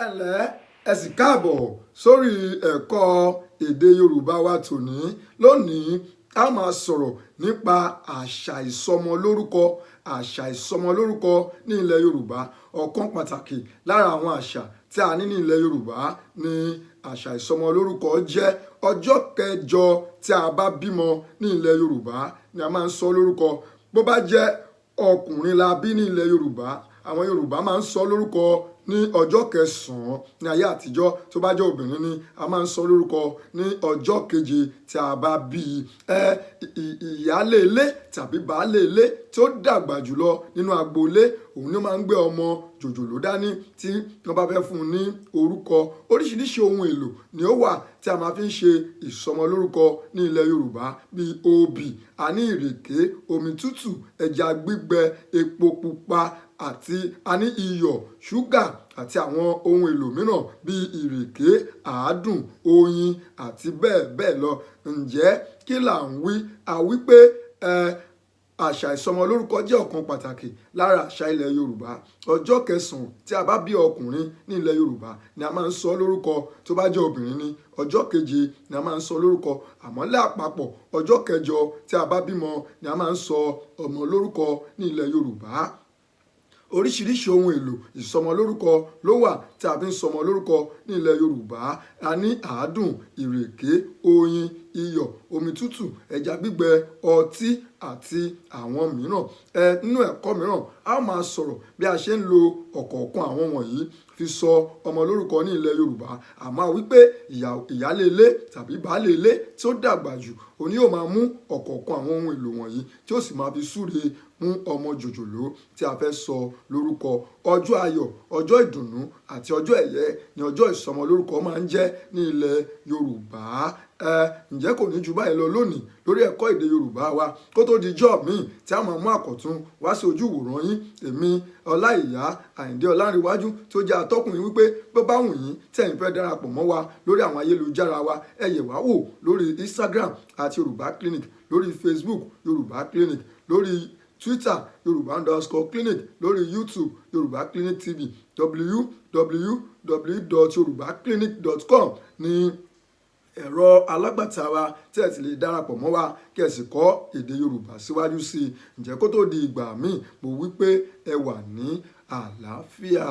Ẹ ǹlẹ́, ẹ sì káàbọ̀ sórí ẹ̀kọ́ èdè Yorùbá wa tòní. Lónìí, a máa sọ̀rọ̀ nípa àṣà ìsọmọlórúkọ. Àṣà ìsọmọlórúkọ ní ilẹ̀ Yorùbá, ọ̀kan pàtàkì lára àwọn àṣà tí a ní ní ilẹ̀ Yorùbá ní àṣà ìsọmọlórúkọ jẹ́. Ọjọ́ kẹjọ tí a bá bímọ ní ilẹ̀ Yorùbá ni a máa ń sọ lórúkọ. Bó bá jẹ́ ọkùnrin la bí ní ilẹ̀ Yorùbá, àwọn Yorùbá máa ń sọ lórúkọ ní ọjọ́ kẹsàn-án ní ayé àtijọ́. Tó bá jẹ́ obìnrin ni, a máa ń sọ lórúkọ ní ọjọ́ keje tí a bá bí i. Ẹ ìyáálé ilé tàbí baálé ilé tí ó dàgbà jùlọ nínú agboolé, òun ni ó máa ń gbé ọmọ jòjòló dání tí wọ́n bá fẹ́ fún un ní orúkọ. Oríṣiríṣi ohun èlò ni ó wà tí a máa fi ń ṣe ìsọmọlórúkọ ní ilẹ̀ Yorùbá, bíi obì, a ní ìrèké, omi tútù, ẹja gbígbẹ, epo pupa, àti a ní iyọ̀, ṣúgà àti àwọn ohun èlò mìíràn bíi ìrèké, àádùn, oyin àti bẹ́ẹ̀ bẹ́ẹ̀ lọ. Ǹjẹ́ kí là ń wí? A wí pé ẹ àṣà ìsọmọlórúkọ jẹ́ ọ̀kan pàtàkì lára àṣà ilẹ̀ Yorùbá. Ọjọ́ kẹsàn-án tí a bá bí ọkùnrin ní ilẹ̀ Yorùbá ni a máa ń sọ lórúkọ. Tó bá jẹ́ obìnrin ní, ọjọ́ keje ni a máa ń sọ lórúkọ. Àmọ́ lápapọ̀, ọjọ́ kẹjọ tí a bá bímọ ni a máa ń sọ ọmọ lórúkọ ní ilẹ̀ Yorùbá. Oríṣiríṣi ohun èlò ìsọmọlórúkọ ló wà tí a fi ń sọmọ lórúkọ ní ilẹ̀ Yorùbá. A ní àádùn, ìrèké, oyin, iyọ̀, omi tútù, ẹja gbígbẹ, ọtí àti àwọn mìíràn. Ẹ nínú ẹ̀kọ́ mìíràn, a ó máa sọ̀rọ̀ bí a ṣe ń lo ọ̀kọ̀ọ̀kan àwọn wọ̀nyí fi sọ ọmọ lórúkọ ní ilẹ̀ Yorùbá. Àmọ́ wípé ìyálé ilé tàbí baálé ilé tí ó dàgbà jù, òun yóò máa mú ọ̀kọ̀ọ̀kan àwọn ohun èlò wọ̀nyí tí ó sì máa fi súre mú ọmọ jòjòló tí a fẹ́ sọ lórúkọ. Ọjọ́ ayọ̀, ọjọ́ ìdùnnú àti ọjọ́ ẹ̀yẹ ni ọjọ́ ìsọmọlórúkọ máa ń jẹ́ ní ilẹ̀ Yorùbá. Ẹ ǹjẹ́ kò ní ju báyìí lọ lónìí lórí ẹ̀kọ́ èdè Yorùbá wa. Kó tó di ijọ́ míì tí a máa mú àkọ̀tun wá sí ojú ìwòran yín, èmi Ọláìyá Àyìndé Ọlánrewájú tó jẹ́ atọ́kùn yín wípé bó bá wù yín tí ẹ̀yin fẹ́ darapọ̀ mọ́ wa lórí àwọn ayélujára wa, ẹ yẹ̀ wá wò lórí Instagram @YorùbáClinic, lórí Facebook Yorùbá Clinic, lórí Twitter Yorùbá_clinic, lórí YouTube Yorùbá Clinic TV. www.yorùbáclinic.com ní ẹ̀rọ alágbàtà wa tí ẹ sì lè darapọ̀ mọ́ wa kí ẹ sì kọ́ èdè Yorùbá síwájú sí i. Ǹjẹ́ kó tó di ìgbà míì, mo wí pé ẹ wà ní àlàáfíà.